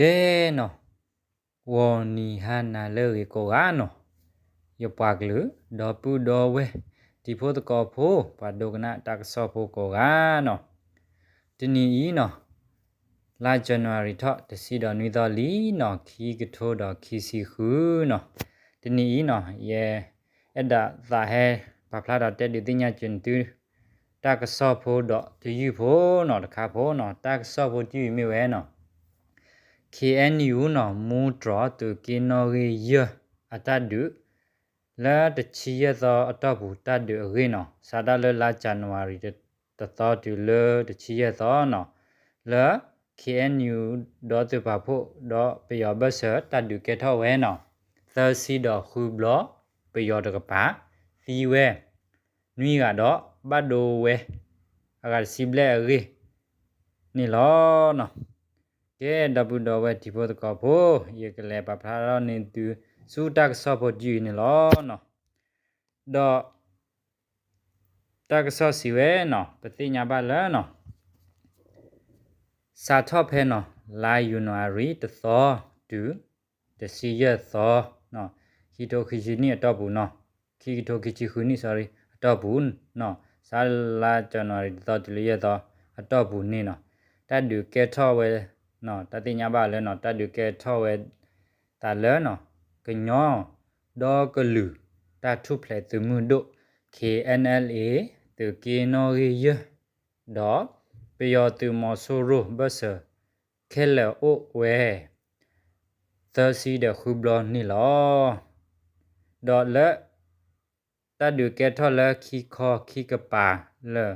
ကဲနီၤ, ဂီၤနံၤဟါနၤလၢအဂ့ၤကိးဂၤနီၤ, ယပှၤကလုာ် ဒီပုၢ်ဒီဝဲၢ် တံၤဖိသကိးဖိ ပှၤဒိကနၣ်တၢ်ကစီၣ်ဖိကိးဂၤနီၤ, တနံၤအံၤနီၤ လါ January ထီၣ် တဆံဒီးနွံသီလံနီၤ, ခံကထိဒီးခံဆံဃုနီၤ, တနံၤအံၤနီၤ ယအဲၣ်ဒိးသးဟဲပာ်ဖျါဒီးတဲဒုးသ့ၣ်ညါက့ၤသု တၢ်ကစီၣ်ဖိဒီးတယုၢ်ဖိနီၤ, တခါဖိနီၤ, တၢ်ကစီၣ်ဖိတယုၢ်အံၤမ့ၢ်ဝဲနီၤ ခ့ၣ်အဲၣ်ယူၣ်နီၤ မူတြီၤသုးက့နီၣ်ဂံၢ်ယဲၢ်အတၢ်ဒုး လၢတဆံယဲၢ်သီအတီၢ်ပူၤ တၢ်ဒုးအဂ့ၢ်နီၤ, စးထီၣ်လၢလါ January တသီတုၤလၢတဆံယဲၢ်သီနီၤ, လၢ ခ့ၣ်အဲၣ်ယူၣ် ဒီးသုးပာ်ဖှိၣ်ဒီးပယီၤဘၢၣ်စၢၤ တၢ်ဒုးကဲထီၣ်ဝဲနီၤ, သၢဆံဒီးဃုဘျီ ပယီၤတကပၤသံဝဲ နွံဂၤဒီး ဘၣ်ဒိဝဲ အဂၤတဆံဘျဲၣ်အဂ့ၢ်န့ၣ်လီၤနီၤ. ကဲ ဒီပုၢ်ဒီဝဲၢ်တံၤဖိသကိးဖိ, ယကလဲၤပာ်ဖျါထီၣ်န့ၢ်သု ဆူတၢ်ကစီၣ်ဖိတယုၢ်အံၤန့ၣ်လီၤနီၤ. ဒီး တၢ်ကစီၣ်စံးဝဲနီၤ, ပသ့ၣ်ညါဘၣ်လၢနီၤ စးထီၣ်ဖဲနီၤ လါ January တသီတုၤ တဆံယဲၢ်သီ, ခံကထိခံဆံနံၣ်အတီၢ်ပူၤနီၤ, ခံကထိခံဆံဃုနံၣ် sorry အတီၢ်ပူၤနီၤ, စးလါ January တသီတုၤလၢယဲၢ်သီအတီၢ်ပူၤန့ၣ်နီၤ, တၢ်ဒုးကဲထီၣ်ဝဲနီၤ, တၢ်သ့ၣ်ညါဘၣ်လၢနီၤ, တၢ်ဒုးကဲထီၣ်ဝဲ တၢ်လၢနီၤ, ကညီဒီကလုာ်တၢ်ထူၣ်ဖျဲးသုးမုၢ်ဒိၣ် ခ့ၣ်အဲၣ်အဲၣ်အ့ သုးက့နီၣ်ဂံၢ်ယဲၢ် ဒီး ပယီၤသုးမီၤစိရိၤဘၢၣ်စၢၤ ခဲလၢာ်အိၣ်ဝဲ သၢဆံဒီးဃုဘျီန့ၣ်လီၤ. ဒီးလၢ တၢ်ဒုးကဲထီၣ်လၢခံခီခံကပၤလၢာ်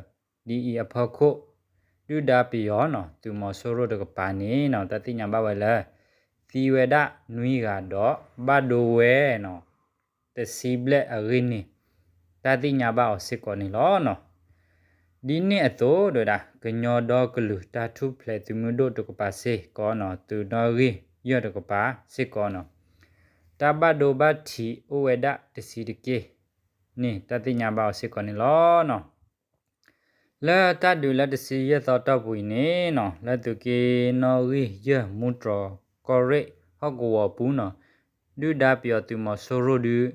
ဒ်အံၤအဖီခိၣ် ဒုၣ်ဒါပယီၤနီၤ သုးမီၤစိရိၤတကပၤန့ၣ်နီၤ တၢ်သ့ၣ်ညါဘၣ်ဝဲလၢ သံဝဲဒၣ်နွံဂၤဒီး ဘၣ်ဒိဝဲနီၤ တဆံဘျဲၣ်အဂ့ၢ်န့ၣ် တၢ်သ့ၣ်ညါဘၣ်အီၤစ့ၢ်ကီးန့ၣ်လီၤနီၤ. ဒ်န့ၣ်အသိးဒီးဒၣ် ကညီဒီကလုာ်တၢ်ထူၣ်ဖျဲးသုးမုၢ်ဒိၣ်တကပၤစ့ၢ်ကီးနီၤ သုးနီၣ်ဂံၢ်ယဲၢ်တကပၤစ့ၢ်ကီးနီၤ တၢ်ဘၣ်ဒိဘၣ်ထံးအိၣ်ဝဲဒၣ်တဆံးတက့ၢ်န့ၣ် တၢ်သ့ၣ်ညါဘၣ်အီၤစ့ၢ်ကီးန့ၣ်လီၤနီၤ. လၢတၢ်ဒုးလၢတဆံယဲၢ်သီတီၢ်ပူၤအံၤန့ၣ်နီၤ လၢသုးက့နီၣ်ဂံၢ်ယဲၢ်မူတြီၤကီၢ်ရ့ၣ်ဟီၣ်ကဝီၤပူၤနီၤ ဒုၣ်ဒါပယီၤသုးမီၤစိရိၤဒုး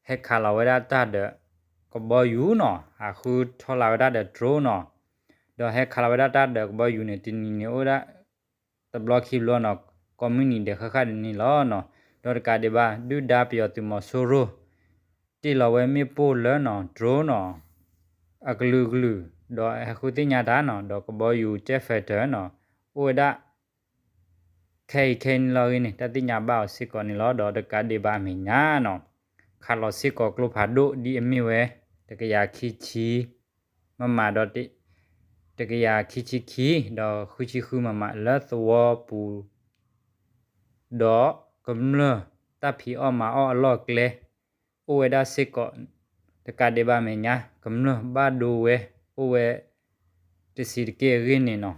ဟဲခးလီၤဝဲဒၣ်တၢ်ဒီး ကဘီယူၤနီၤ ဟးဃုထီၣ်လၢ်ဝဲဒၣ်ဒီး drone နီၤ ဒီးဟဲခးလီၤဝဲဒၣ်တၢ်ဒီးကဘီယူၤန့ၣ် တနံၤန့ၣ်အိၣ်ဝဲဒၣ် တဘျီခံဘျီနီၤ ကိးမုၢ်နံၤဒဲးဃၣ်ဃၣ်ဒ်န့ၣ်လီၤနီၤ. ဒီးတကးဒံးဘၣ် ဒုၣ်ဒါပယီၤသုးမီၤစိရိၤ တ့ၢ်လီၤဝဲမ့ၣ်ပိၢ်လၢနီၤ drone နီၤ အကလုာ်ကလုာ် ဒီးဟဲဃုသ့ၣ်ညါတၢ်နီၤ ဒီးကဘီယူၤ jet fighter နီၤ အိၣ်ဝဲဒၣ် ခဲအံၤခဲအံၤန့ၣ်လီၤအဂ့ၢ်န့ၣ် တၢ်သ့ၣ်ညါဘၣ်အီၤစ့ၢ်ကီးန့ၣ်လီၤ. ဒီးတကးဒံးဘၣ်အမဲာ်ညါနီၤ ခးလီၤစ့ၢ်ကီးကျိဖးဒိၣ်ဒ်အမ့ၢ်ဝဲ တကယၤခံဆံ မမ ဒီး တကယၤခံဆံခံ ဒီးဃုဆံဃု မမ လၢသဝီပူၤ ဒီးကမျၢၢ်တၢ်ဖံးအီၣ်မၤအီၣ်အလီၢ်အကျဲ အိၣ်ဝဲဒၣ်စ့ၢ်ကီး တကးဒံးဘၣ်အမဲာ်ညါ ကမျၢၢ်ဘၣ်ဒိဝဲ အိၣ်ဝဲ တဆံးတက့ၢ်အဂ့ၢ်န့ၣ်နီၤ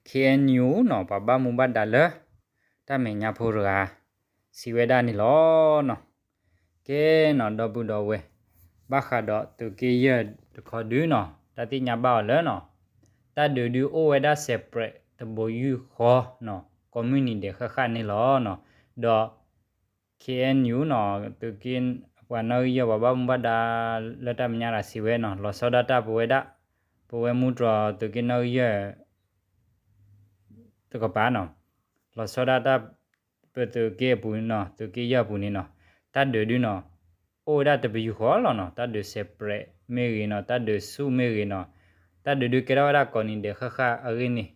ခ့ၣ်အဲၣ်ယူၣ်နီၤ ပှၤဘၣ်မူဘၣ်ဒါလၢ တၢ်မဲာ်ညါဖိတဂၤ စံးဝဲဒၣ်န့ၣ်လီၤနီၤ. ကဲနီၤ ဒီပုၢ်ဒီဝဲၢ် ဘၣ်ဃးဒီးသုးက့ယဲၢ်တခီဒုနီၤ တၢ်သ့ၣ်ညါဘၣ်အီၤလၢနီၤ တၢ်ဒုးဒုးအိၣ်ဝဲဒၣ် separate တဘိယူၢ်ဃီနီၤ ကိးမုၢ်နံၤဒဲးဃၣ်ဃၣ်န့ၣ်လီၤနီၤ. ဒီး ခ့ၣ်အဲၣ်ယူၣ်နီၤ သုးက့ ပှၤနီၣ်ဂံၢ်ယဲၢ် ပှၤဘၣ်မူဘၣ်ဒါလၢတၢ်မဲာ်ညါတဂၤစံးဝဲနီၤ လီၤဆီဒၣ်တၢ်ပဝဲဒၣ် ပဝဲမူတြီၤသုးက့နီၣ်ဂံၢ်ယဲၢ် တကပၤနီၤ လီၤဆီဒၣ်တၢ် ပသုးက့အပူၤနီၤ သုးက့ယဲၢ်အပူၤန့ၣ်နီၤ တၢ်ဒုးဒုနီၤ အိၣ်ဝဲဒၣ်တဘိယူၢ်ဃီလီၤနီၤ တၢ်ဒုး separate မ့ၢ်ဂ့ၤနီၤ တၢ်ဒုးဆူၣ်မ့ၢ်ဂ့ၤနီၤ တၢ်ဒုးဒုကဲထီၣ်ဝဲဒၣ်ကိးနံၤဒဲးဃၣ်ဃၣ်အဂ့ၢ်န့ၣ်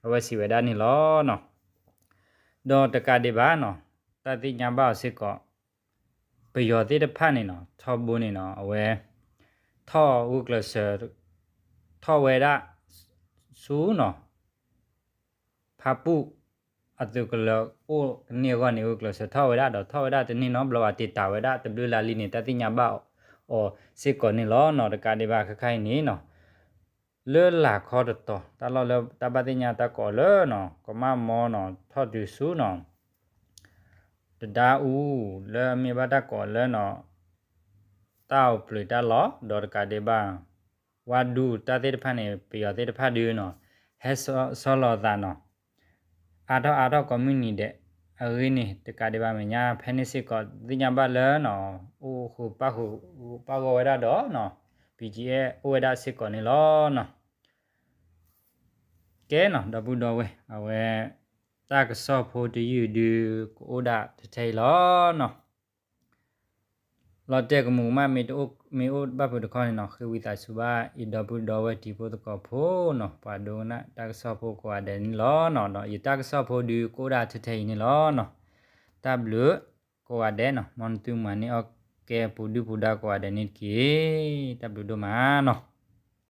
အဝဲစံးဝဲဒၣ်န့ၣ်လီၤနီၤ. ဒီးတကးဒံးဘၣ်နီၤ တၢ်သ့ၣ်ညါဘၣ်အီၤစ့ၢ်ကီး ပယီၤသ့ၣ်တဖၣ်န့ၣ်နီၤ ထီဘိန့ၣ်နီၤ အဝဲ ထီၣ်ဂုာ်ကျဲးစၢး ထီၣ်ဝဲဒၣ် ဆူနီၤ ဖၣ်ပူၣ် အသုးကလၢၤအိၣ်တန့ၢ်အဂီၢ်န့ၣ် ဂုာ်ကျဲးစၢးထီၣ်ဝဲဒၣ် ဒီးထီၣ်ဝဲဒၣ်တန့ၢ်နီတဘျီဘၣ် တ့ၢ်တၢ်ဝဲဒၣ်တဘျုးလါလံန့ၣ် တၢ်သ့ၣ်ညါဘၣ်အီၤစ့ၢ်ကီးန့ၣ်လီၤနီၤ. တကးဒံးဘၣ်ခဲခါအံၤန့ၣ်နီၤ လၢလၢ်ခီတတီၤ တၢ်လီၢ်လၢတၢ်ဘၣ်သ့ၣ်ညါတၢ်ကိးလၢနီၤ ကမၣ်မီနီၤ ထီၣ်တုၤဆူနီၤ တဒါအူ လၢအမ့ၢ်ဘၣ်တၢ်ကိးလၢနီၤ တၢ်အိၣ်ပျ့ၤတၢ်လီၢ် ဒီးတကးဒံးဘၣ် ဝါဒူၣ်တၢ်သ့ၣ်တဖၣ်န့ၣ် ပယီၤသ့ၣ်တဖၣ်ဒုနီၤ ဟဲဆီလီၤအသးနီၤ အါထီၣ်အါထီၣ်ကိးမုၢ်နံၤဒဲး အဂ့ၢ်န့ၣ် တကးဒံးဘၣ်မဲာ်ညါ ဖဲန့ၣ်စ့ၢ်ကီး သ့ၣ်ညါဘၣ်လၢနီၤ အိၣ်ဃုာ်ပၣ်ဃုာ်ပၣ်ဂီၢ်ဝဲဒၣ်ဒီးနီၤ BGF အိၣ်ဝဲဒၣ်စ့ၢ်ကီးန့ၣ်လီၤနီၤ. ကဲနီၤ ဒီပုၢ်ဒီဝဲၢ် အဝဲ တၢ်ကစီၣ်ဖိတယုၢ်ဒုး ကအိၣ်ဒၣ်ထဲထဲအံၤလီၤနီၤ. လီၤတဲာ်ကမူးကမၣ် မ့ၢ်တအိၣ် မ့ၢ်အိၣ်ဘၣ်ဖုးတခီန့ၣ်နီၤ ဃ့ဝံသးစူၤဘၣ် ယဒီပုၢ်ဒီဝဲၢ်တံၤဖိသကိးဖိနီၤ ပှၤဒိကနၣ်တၢ်ကစီၣ်ဖိကိးဂၤဒဲးန့ၣ်လီၤနီၤ. ဒီးယတၢ်ကစီၣ်ဖိဒုးကအိၣ်ဒၣ်ထဲထဲအံၤန့ၣ်လီၤနီၤ. တၢ်ဘျုးကိးဂၤဒဲးနီၤ မ်နသုမၤန့ၢ်အီၣ်ကဲပူၤဒုၣ်ပူၤဒါကိးဂၤဒဲးန့ၣ်တက့ၢ်. တၢ်ဘျုးဒိၣ်မးနီၤ.